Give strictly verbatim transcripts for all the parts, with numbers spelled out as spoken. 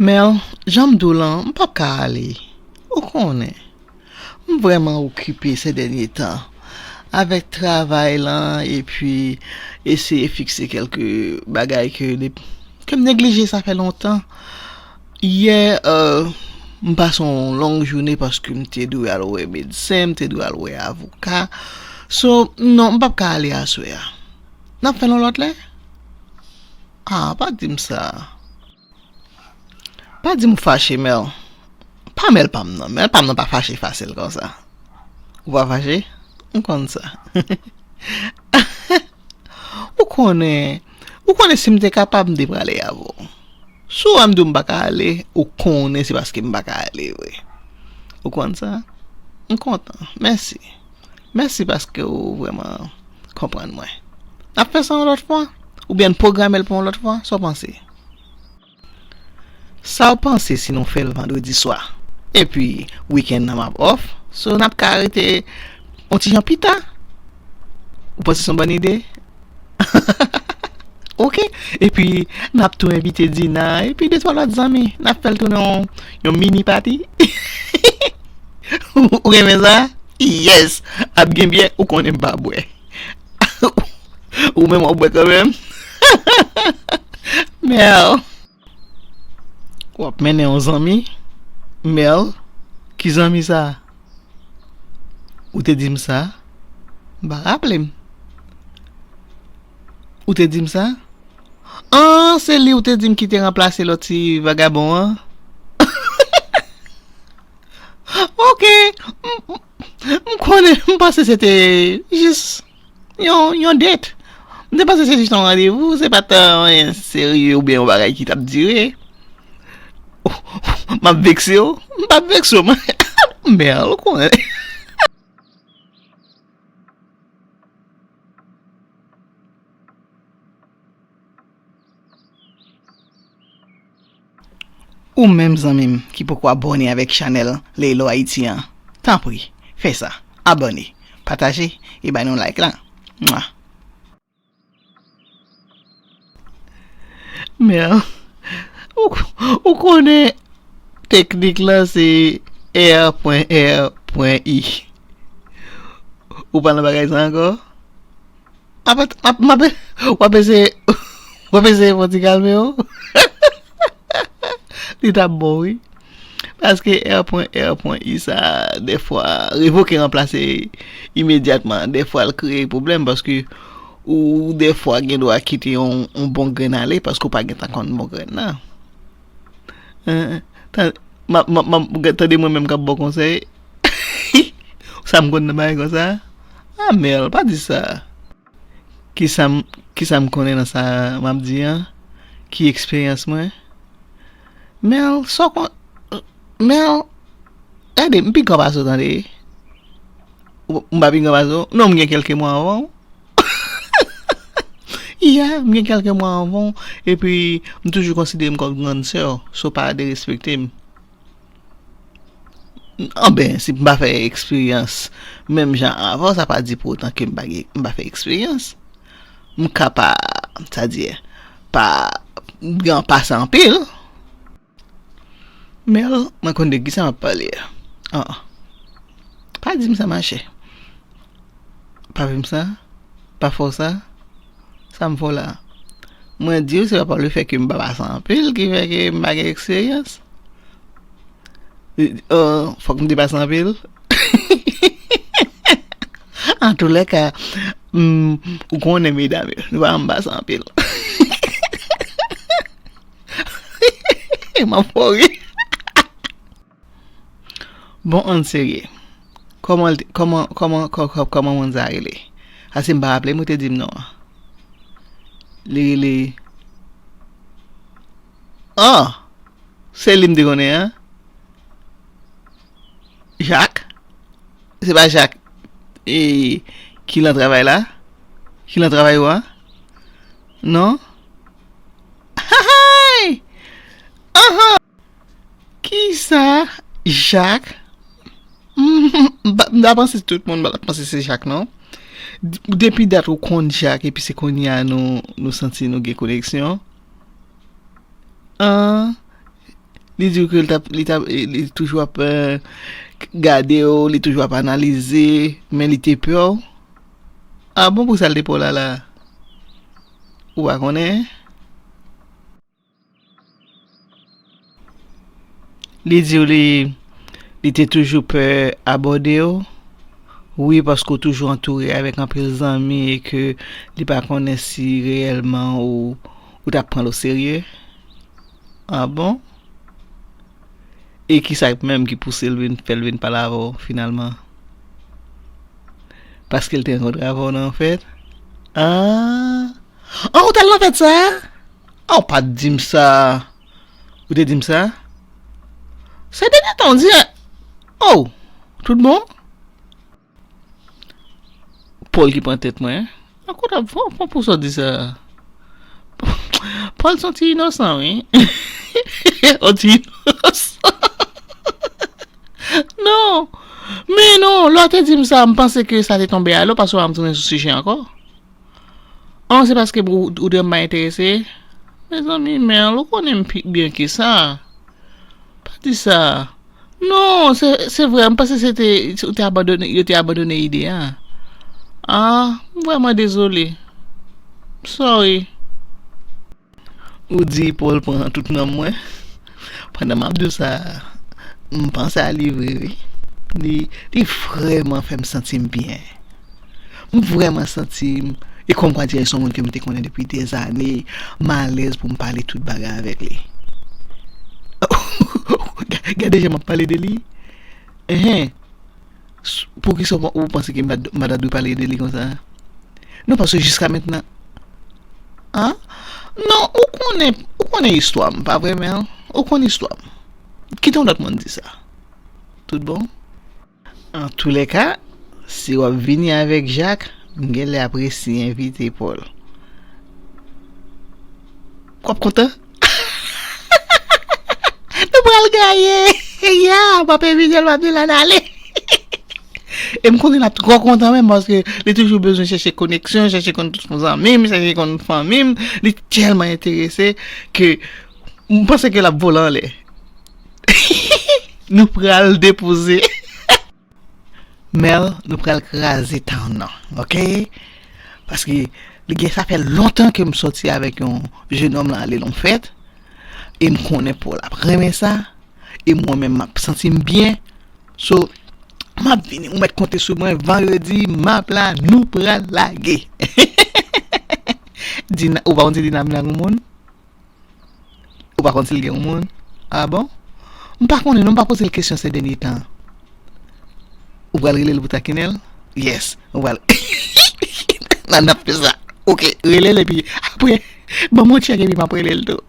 Mel, jan m di w lan, m p ap ka ale. Ou konnen, m vrèman okipe se dènye tan avèk travay lan epi eseye fikse kèlke bagay ke de, ke m neglije sa fè lontan. Yè, euh, m pase yon long jounen paske m te dwe al wè medsen, m te dwe al wè avoka. So, non, m p ap ka ale aswè a. N ap fè l yon lòt lè? Ah, pa di m sa. Pa di m ou fache, Mel. Pa Mel pa m nan. Mel pa m nan pa fache fasil konsa. Ou pa fache? M konn sa. Ou konnen, ou konnen si m te kapab, m te prale avè w. Si w wè m di w m pa ka ale, ou konnen se paske m pa ka ale vre. Ou konn sa? M kontan. Mèsi. Mèsi paske w vrèman konprann mwen. N ap fè sa yon lòt fwa? Oubyen n pwograme l pou yon lòt fwa? Sa w panse? Sa w panse si nou fè l vandredi swa? Epi, wikenn nan m ap off, so n ap ka rete yon ti jan pita. Ou panse se yon bòn ide? Ok. Epi, n ap tou envite Dina, epi de twa lòt zanmi. N ap fè l tounen yon, yon mini pati. Ou renmen sa? Yes! Ap gen byè, ou konnen m pa bwè. Ou menm w ap bwè kanmenm? Mel. W ap mennen yon zanmi? Mel, ki zanmi sa? Ou te di m sa? M pa raple m. Ou te di m sa? An, se li ou te di m ki te ranplase lòt ti vagabon an? Ok. M, m, m konnen, m panse se te jis yon, yon date. M te panse se jis yon randevou, se pa t anyen serye oubyen yon bagay ki t ap dire. M ap vekse w? M p ap vekse w, mwen. Mel, ou konnen. Ou menm zanmi m ki poko abòne avèk chanèl Leylo Haiti an, tanpri, fè sa, abòne, pataje e ba nou like la. Mwa. Men, ou, ou konnen teknik lan se R pwen R pwen I. Ou pa nan bagay sa ankò? Apre, m ap, m ap, w ap eseye, w ap eseye fè w ti kalme w. Li t ap bon, wi. Paske R pwen R pwen I sa, dèfwa, revoke, ranplase imedyatman, dèfwa l kreye pwoblèm, paske ou dèfwa gen dwa kite yon, yon bon grenn ale, paske w pa gentan konn bon grenn nan. Hein, tan-, m ap, m ap, m ap, tande mwen menm k ap ba w konsèy. Sa m konn nan bagay konsa? Ah, Mel, pa di sa. Kisa m, kisa m konnen nan sa m ap di an? Ki eksperyans mwen? Mel, sa w kon-, Mel, gade, m pi gran pase w, tande. Ou, m pa pi gran pase w? Non, m gen kèlke mwa anvan w. Ya, m gen kèlke mwa anvan w, epi m toujou konsidere m kòm grann sè w, so pa derespekte m. Anben, si m pa fè eksperyans menm jan avè w, sa pa di pou otan ke m pa gen, m pa fè eksperyans. M ka pa, sa di, pa gen pase anpil. Mel, mwen konn de kisa m ap pale a. Ah. Pa di m sa, machè. Pa di m sa. Pa fè w sa. Sa m fè w la? Mwen di w, se pa pa lefètke m pa pase anpil ki fè ke m pa gen eksperyans. Euh, fòk m te pase anpil. Antoulèka, mm, ou konnen, medam yo, nou pa janm pase anpil. M ap fè w ri. Bon, ann serye. Kòman l te, kòman, kòman, kò-, kò-, kòman moun sa rele? Paske m pa raple m ou te di m non an. Li rele, ah! Se li m te konnen an. Jak? Se pa Jak, e, ki lan travay la? Ki lan travay ou an? Non? Hay! Anhan! Kisa? Jak? M pa, m pa panse tout moun pa t ap panse se Jak, non. D-, depi dat ou konn Jak, epi se kounye a nou, nou santi nou gen koneksyon. An, Li di w ke li t ap, li t ap, li toujou ap, eh, gade w, li toujou ap analize, men li te pè w. A bon, poukisa l te pè w la la? Ou pa konnen? Li di w li, li te toujou pè abòde w. Wi, paske w toujou antoure avèk anpil zanmi e ke li pa konnen si reyèlman ou, ou t ap pran l oserye. A bon? E kisa menm ki pouse l vin, fè l vin pale avè w finalman? Paske l te rankontre avè w nan yon fèt? Ah! Ah, ou t al nan fèt sa a? Ah, ou pa t di m sa. Ou te di m sa? Se dènye tan w di, oh, tout bon? Paul ki pran tèt mwen. Akout ap fò, fò pou sa w di sa. Paul se yon ti inosan, wi. Yon ti inosan. Non. Men non, lè w te di m sa, m panse ke sa te tonbe a lò, paske w pa m tounen sou sijè ankò. An, se paske ou, ou te pa enterese? Mezanmi, men ou konnen m pi byen ke sa. Pa di sa. Non, se, se vre, m panse se te, ou te abandone, yo te abandone ide a. Ah, m vrèman dezole. Sorry. Ou di Paul pran tout nanm mwen. Pandan m ap di w sa, m panse a li vre, wi. Li, li vrèman fè m santi m byen. M vrèman santi m, e kòm kwa dirè se yon moun ke m te konnen depi dèzane, m alèz pou m pale tout bagay avèk li. Gade jan m ap pale de li. Enhen. S-, poukisa w pa, ou panse ke m pa, m pa ta dwe pale de li konsa? Non, paske jiska mentnan. Ah? Non, ou konnen, ou konnen istwa m, pa vre, Mel? Ou konn istwa m. Kite yon lòt moun di sa. Tout bon? Antoulèka, si w ap vini avèk Jak, m genlè ap resi envite Paul. W ap kontan? Nou pral gaye! Ya, m ap envite l, m ap di l ann ale. E m konnen l ap twò kontan menm, paske li toujou bezwen chèche koneksyon, chèche konn tout zanmi m, chèche konn fanmi m. Li tèlman enterese ke m panse ke l ap vole anlè. Nou pral depoze. Mel, nou pral kraze town nan, oke? Paske li gen, sa fè lontan ke m soti avèk yon jenòm nan ale nan yon fèt, e m konnen Paul ap renmen sa, e mwen menm m ap santi m byen. So, m ap vini, ou mèt konte sou mwen, vandredi, m ap la, nou pral lage. Dina, ou pa konn si Dina vin ak yon moun? Ou pa konn si l gen yon moun? Ah bon? M pa konnen non, m pa poze l kesyon sè dènye tan. Ou pral rele l pou takinen l? Yes, ou pral. Nan, n ap fè sa. Oke, rele l epi apre, ban m yon tchèk epi m ap rele l tou.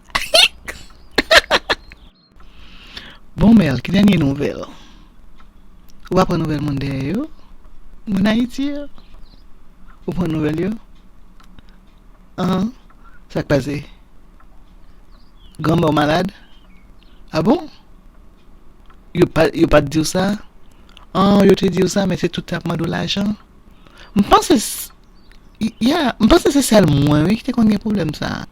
Bon, Mel, ki dènye nouvèl? Ou pa pran nouvèl moun dèyè yo? Moun Ayiti yo? Ou pran nouvèl yo? An, sa k pase? Granmè w malad? A bon? Yo pa, yo pa t di w sa? An, yo te di w sa, men se tout te ap mande w lajan. M panse s-, y-, ya, m panse se sèl mwen, wi, ki te konn gen pwoblèm sa.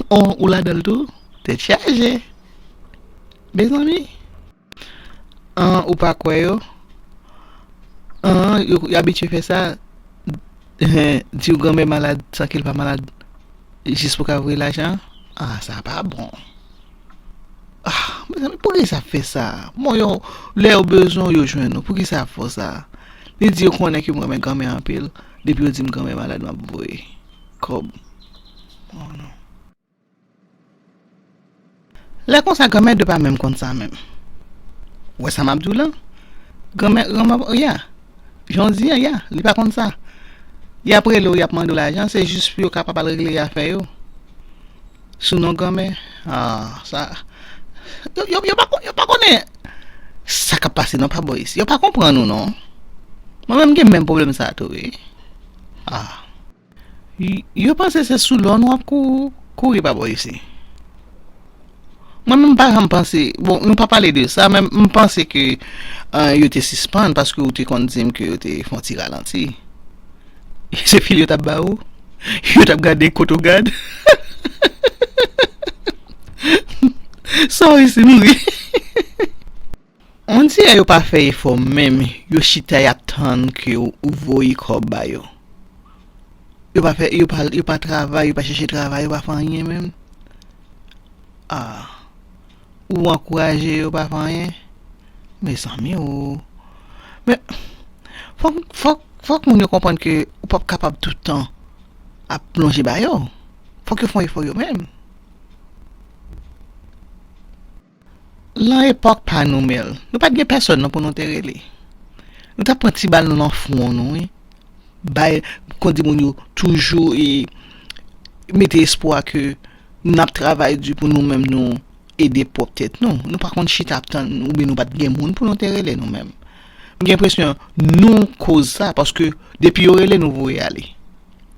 Oh, ou ladan l tou? Tèt chaje. Mezanmi. An, ou pa kwè yo? An, yo, yo abitye fè sa. Di w granmè malad san ke l pa malad, jis pou ka voye lajan. Ah, sa pa bon. Ah, mezanmi, poukisa ap fè sa? Bon, yo, lè yo bezwen w, yo jwenn ou. Poukisa ap fè w sa? Li di yo konnen ke m renmen granmè anpil. Depi yo di m granmè malad, m ap voye kòb. Oh, non. Lè konsa, granmè dwe pa menm konn sa menm. Ou wè sa m ap di w la? Granmè, granmè, ya. Jan w di a, ya, li pa konn sa. Y ap rele w, y ap mande w lajan, se jis pou yo kapab al regle afè yo. Sou non granmè, ah, sa, yo, yo, yo pa kon-, yo pa konnen sa k ap pase nan pa bò isi. Yo pa konprann ou non. Mwen menm m gen menm pwoblèm sa tou, wi. Ah. Y-, yo panse se sou lòn w ap kou-, kouri pa bò isi. Mwen menm m pa janm panse, bon, nou pa pale de sa, men m panse ke, eh, yo te sispann paske ou te konn di m ke yo te fè yon ti ralanti. Se fil yo t ap ba ou? Yo t ap gade kote w gad? Sorry si m ri. On dirè yo pa fè efò menm, yo chita y ap tann ke ou, ou voye kòb ba yo. Yo pa fè, yo pa, yo pa travay, yo pa chèche travay, yo pa fè anyen menm. Ah. Ou ankouraje yo pa fè anyen. Mezanmi o. Men, fòk, fòk, fòk moun yo konprann ke ou p ap kapab tout tan ap lonje ba yo. Fòk yo fè yon efò yo menm. Lan epòk pa nou, Mèl, nou pa t gen pèsòn non pou nou te rele. Nou t ap pran ti bal nou nan fwon nou, wi. Bay, kondi moun yo toujou e mete espwa ke n ap travay di pou nou menm nou ede pwòp tèt nou. Nou pa konn chita ap tann oubyen nou pa t gen moun pou nou te rele nou menm. M gen enpresyon nou koz sa, paske depi yo rele nou voye ale.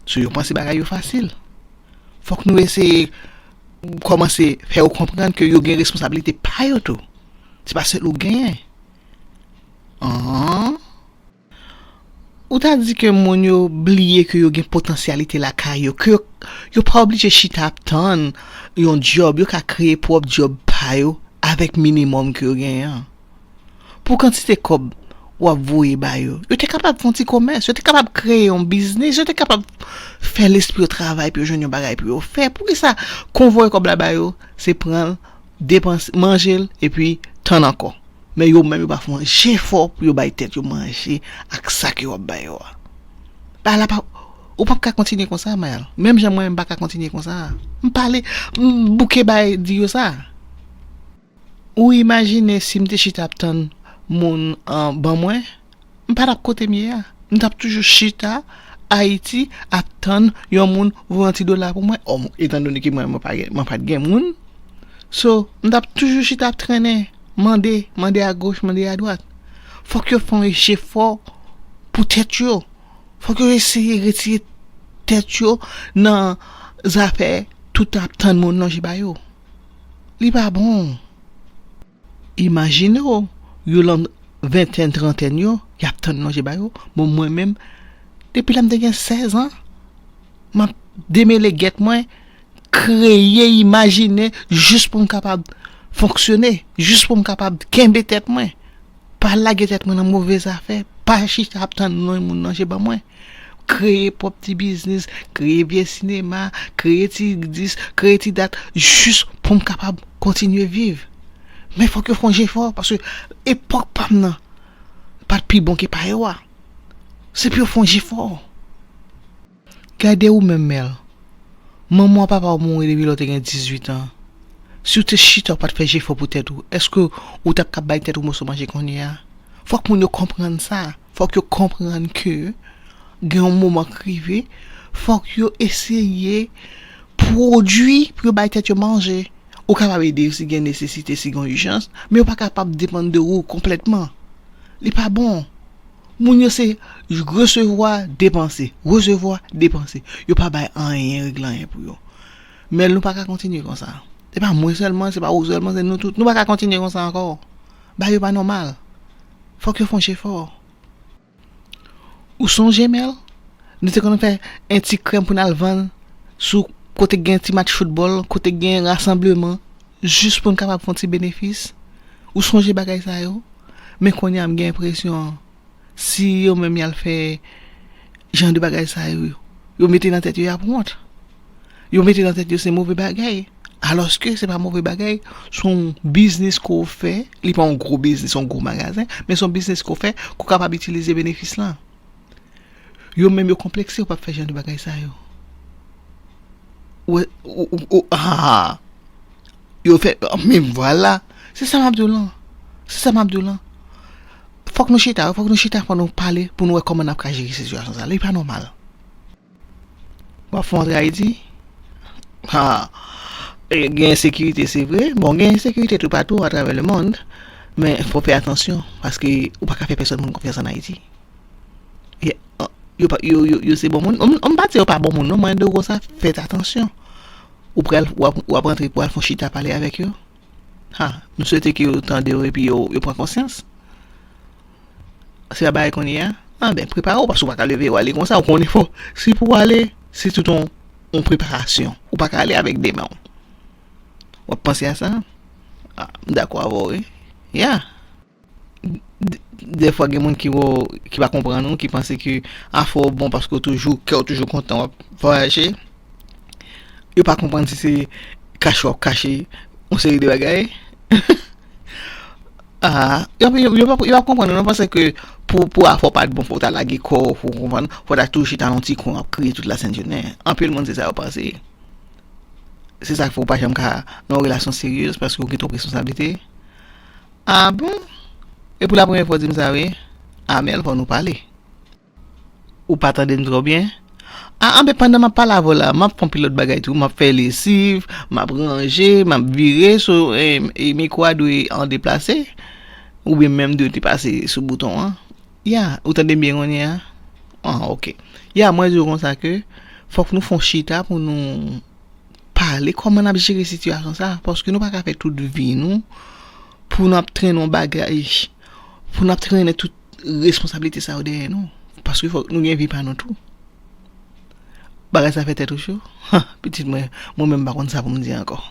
So yo panse bagay yo fasil. Fòk nou eseye kòmanse fè yo konprann ke yo gen responsablite pa yo tou. Se pa sèl ou genyen. An. Ou ta di ke moun yo bliye ke yo gen potansyalite lakay yo, ke yo, yo pa oblije chita ap tann yon djòb, yo ka kreye pwòp djòb pa yo avèk minimòm ke yo genyen an. Pou kantite kòb w ap voye ba yo, yo te kapab fè yon ti komès, yo te kapab kreye yon biznis, yo te kapab fè lespri yo travay pou yo jwenn yon bagay pou yo fè. Poukisa, kon w voye kòb la ba yo, se pran l, depanse, manje l, epi tann ankò? Men yo menm, yo pa fè yon jefò pou yo bay tèt yo manje ak sa ke w ap ba yo a. Bagay la pa, ou p ap ka kontinye konsa, Mèl. Menm jan mwen, m pa ka kontinye konsa. M pale, m bouke bay di yo sa. Ou imajine si m te chita ap tann moun an ban mwen, m pa t ap kote m ye a. M t ap toujou chita Ayiti ap tann yon moun voye yon ti dola pou mwen. O, etandone ke mwen, mwen pa gen, mwen pa t gen moun. So, m t ap toujou chita ap trennen, mande, mande agoch, mande adwat. Fòk yo fè yon jefò pou tèt yo. Fòk yo eseye retire tèt yo nan zafè tout ap tann moun lonje ba yo. Li pa bon. Imajine w, yo lan ventèn, trantèn yo, y ap tann lonje ba yo. Bon, mwen menm, depi lè m te gen sèz an, m ap demele gèt mwen, kreye, imajine, jis pou m kapab fonksyone, jis pou m kapab kenbe tèt mwen. Pa lage tèt mwen nan move zafè, pa chita ap tann non moun lonje ban mwen. Kreye pwòp ti biznis, kreye vye sinema, kreye ti dis, kreye ti dat, jis pou m kapab kontinye viv. Men fòk yo fè yon jefò, paske epòk pa m nan pa t pi bon ke pa yo a. Se pou yo fè yon jefò. Gade ou menm, Mèl. Manman w, papa w mouri depi lè w te gen dizuit an. Si w te chita, w pa t fè jefò pou tèt ou, èske w t ap kab bay tèt ou moso manje kounye a? Fòk moun yo konprann sa. Fòk yo konprann ke gen yon moman k rive, fòk yo eseye pwodui pou yo bay tèt yo manje. Ou kapab ede yo si gen nesesite, si gen ijans, men yo pa kapab depann de ou konplètman. Li pa bon. Moun yo se resevwa, depanse, resevwa, depanse. Yo pa bay anyen, regle anyen pou yo. Men nou pa ka kontinye konsa. Se pa mwen sèlman, se pa ou sèlman, se nou tout. Nou pa ka kontinye konsa ankò. Bagay yo pa nòmal. Fòk yo fè yon jefò. Ou sonje, Mèl? Nou te konn fè yon ti krèm pou n al vann sou kote gen ti match foutbòl, kote gen rasanbleman, jis pou n kapab fè yon ti benefis. Ou sonje bagay sa yo? Men kounye a, m gen enpresyon, si yo menm y al fè jan de bagay sa yo, yo mete nan tèt yo y ap wont. Yo mete nan tèt yo se move bagay. Alòske se pa move bagay, se yon biznis ke w fè, li pa yon gwo biznis, yon gwo magazen, men se yon biznis ke w fè, ke w kapab itilize benefis lan. Yo menm yo konplekse, yo p ap fè jan de bagay sa yo. Ou, ou, ou, ou, ah! Yo fè, men vwala. Se sa m ap di w lan. Se sa m ap di w lan. Fòk nou chita, fòk nou chita, fòk nou pale pou nou wè kòman n ap ka jere sitiyasyon sa. Li pa nòmal. W ap fè w antre Ayiti? Ha! E, gen ensekirite, se vre. Bon, gen ensekirite toupatou atravè lemonn. Men, fò w fè atansyon, paske ou pa ka fè pèsòn moun konfyans ann Ayiti. Ye, an, yo pa, yo, yo, yo se bon moun. M, m pa di yo pa bon moun, non, mwen di w konsa, fè atansyon. Ou pral, w ap, w ap rantre pou al fè yon chita pale avèk yo. Ha, m swete ke yo tande w epi yo, yo pran konsyans. Se pa bagay kounye a. Anben, prepare w, paske w pa ka leve w ale konsa, ou konnen fò. Si pou w ale, se tout yon, yon preparasyon. Ou pa ka ale avèk de men w. W ap panse a sa. Ah, m dakò avè w, wi. Ya. D- Dèfwa gen moun ki wè w, ki pa konprann ou, ki panse ke afè w bon paske w toujou, kè w toujou kontan w ap vwayaje. Yo pa konprann si se kache w ap kache yon seri de bagay. Ah, yo, yo, yo, pa- yo pa konprann ou non, paske pou, pou afè w pa t bon, fò w ta lage kò w, fò w konprann, fò w ta toujou chita nan yon ti kwen w ap kriye tout lasent jounen. Anpil moun se sa yo panse. Se sa k fè w pa janm ka nan yon relasyon seryez, paske w gen twòp responsablite. Ah bon? E pou la premyè fwa w di m sa, wi. Amèl, fò nou pale. Ou pa tande m twò byen? Ah, anben, pandan m ap pale avè w la, m ap fè yon pilòt bagay tou. M ap fè lesiv, m ap ranje, m ap vire. So, e, e mikwo a dwe an deplase. Oubyen menm dwe te pase sou bouton an. Ya, ou tande m byen kounye a? Ah, ok. Ya, mwen di w konsa ke fòk nou fè yon chita pou nou pale kòman n ap jere sitiyasyon sa a, paske nou pa ka fè tout vi nou pou n ap trennen yon bagay, pou n ap trennen tout responsablite sa yo dèyè nou, paske fòk nou gen vi pa nou tou. Bagay sa fè tèt ou cho? Ha, pitit mwen, mwen menm m pa konn sa pou m di ankò.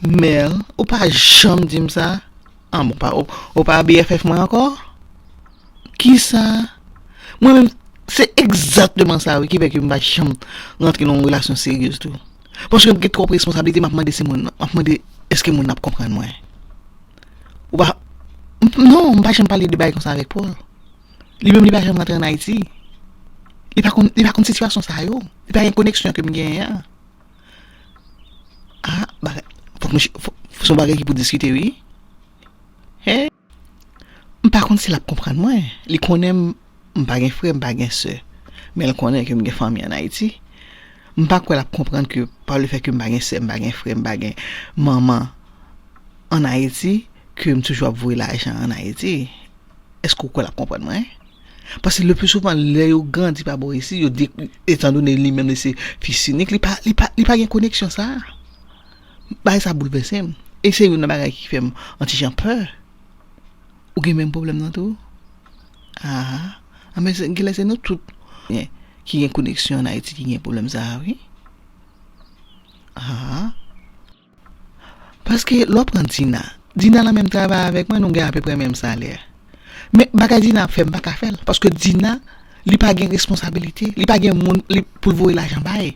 Mèl, ou pa janm di m sa. Ah, bon, pa, ou, ou pa B F F mwen ankò? Kisa? Mwen menm, se egzakteman sa, wi, ki fè ke m pa janm rantre nan yon relasyon seryez tou. Paske m gen twòp responsablite, m ap mande si moun nan, m ap mande èske moun nan ap konprann mwen. Ou pa, m- non, m pa janm pale de bagay konsa avèk Paul. Li menm, li pa janm rantre ann Ayiti. Li pa konn, li pa konn sitiyasyon sa yo. Li pa gen koneksyon ke m genyen an. Ah, bagay, fòk nou, fòk, se yon bagay ki pou diskite, wi. He? M pa konn si l ap konprann mwen. Li konnen m, m pa gen frè, m pa gen sè. Men l konnen ke m gen fanmi ann Ayiti. M pa kwè l ap konprann ke pa le fè ke m pa gen sè, m pa gen frè, m pa gen manman ann Ayiti, ke m toujou ap voye lajan ann Ayiti. Èske w kwè l ap konprann mwen? Paske le pli souvan, lè yo grandi pa bò isi, yo di, etandone li menm li se fis inik, li pa, li pa, li pa gen koneksyon sa a. Bagay sa boulvèse m. E se youn nan bagay ki fè m yon ti jan pè. Ou gen menm pwoblèm nan tou? Ah, ah, men se, genlè se nou tout ki gen koneksyon ann Ayiti ki gen pwoblèm sa a, wi. Ah. Paske lè w pran Dina, Dina nan menm travay avèk mwen, nou gen apeprè menm salè. Men bagay Dina ap fè, m pa ka fè l. Paske Dina, li pa gen responsabilite, li pa gen moun li, pou l voye lajan bay.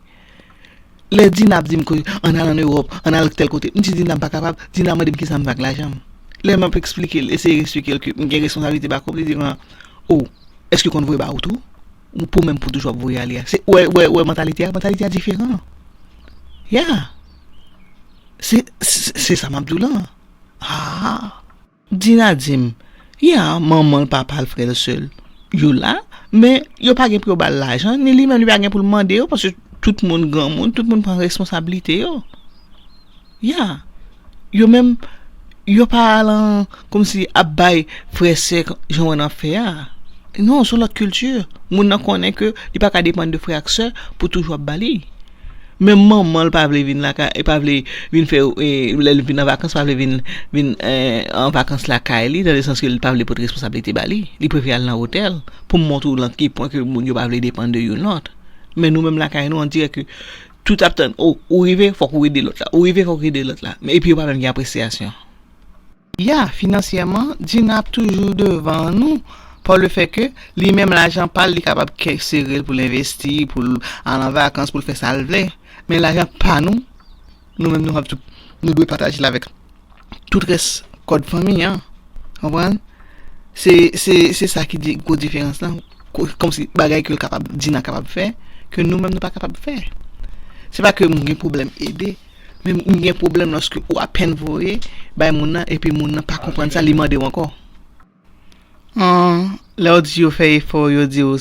Lè Dina ap di m ke ann al ann Ewòp, ann al tèl kote, m di Dina m pa kapab, Dina mande m kisa m fè ak lajan m. Lè m ap eksplike l, eseye eksplike l ke m gen responsablite bak kòb, li di m, o, èske w konn voye ba ou tou? Ou pou menm pou toujou ap voye ale a. Se, wè, wè, wè, mantalite a, mantalite a diferan. Ya. Se, se, se sa m ap di w lan. Ah. Dina di m, ya, manman l, papa l, frè l, sè l, yo la, men yo pa gen pou yo ba l lajan, ni li menm li pa gen pou l mande yo, paske tout moun granmoun, tout moun pran responsablite yo. Ya. Yo menm, yo pa al an, kòmsi ap bay frè, sè, jan w wè n ap fè a. Non, se yon lòt kilti. Moun nan konnen ke li pa ka depann de frè ak sè pou toujou ap ba li. Menm manman l pa vle vin lakay, e pa vle vin fè, e, lè l vin an vakans, pa vle vin, vin, e, an vakans lakay li, nan le sans ke li pa vle pote responsablite ba li. Li prefere al nan otèl. Pou m montre w lan ki pwen ke moun yo pa vle depann de youn lòt. Men nou menm lakay nou, on dirè ke tout ap tann, o, ou rive, fòk ou ede lòt la. Ou rive, fòk ou ede lòt la. Men epi yo pa menm gen apresyasyon. Ya, finansyèman, Dina ap toujou devan nou, pa le fè ke li menm lajan pa l, li kapab kè sere l pou l envesti, pou l al an vakans, pou l fè sa l vle. Men lajan pa nou, nou menm nou ap tou, nou dwe pataje l avèk tout rès kòd fanmi an. Konprann? Se, se, se sa ki di, gwo diferans lan. Ko- Kòmsi bagay ke l kapab, Dina kapab fè, ke nou menm nou pa kapab fè. Se pa ke m gen pwoblèm ede, men m gen pwoblèm lòske ou apèn voye bay moun nan, epi moun nan pa konprann sa, li mande w ankò. An, lè w di yo fè efò, yo di w,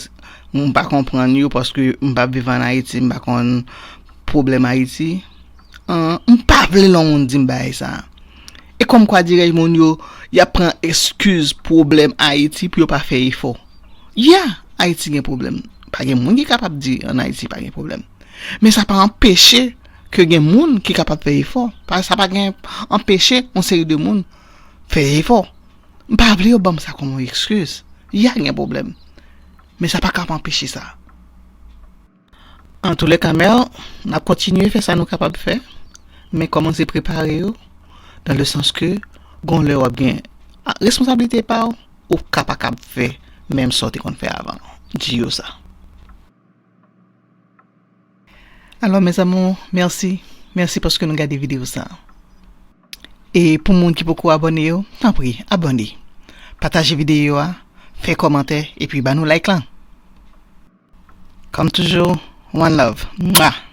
m pa konprann yo, paske m p ap viv ann Ayiti, m pa konn pwoblèm Ayiti. An, m pa vle lè yon moun di m bagay sa. E kòmkwa dirèj moun yo, y ap pran eskiz pwoblèm Ayiti pou yo pa fè efò. Ya, Ayiti gen pwoblèm. Pa gen moun ki kapab di ann Ayiti pa gen pwoblèm. Men sa pa anpeche ke gen moun ki kapab fè efò. Pa, sa pa gen anpeche yon seri de moun fè efò. M pa vle yo ban m sa kòm yon eskiz. Ya, gen pwoblèm. Men sa pa ka anpeche sa. Antoulèka, Mèl, n ap kontinye fè sa nou kapab fè. Men kòmanse prepare yo, dans le sens que gon lè w ap gen responsablite pa w, ou ka pa kab fè menm sa w te konn fè avan. Di yo sa. Alò, mes amours, mèsi. Mèsi paske nou gade videyo sa. E pou moun ki poko abòne yo, tanpri, abòne. Pataje videyo a, fè kòmantè, epi ba nou like lan. Comme toujours, one love. Mwah!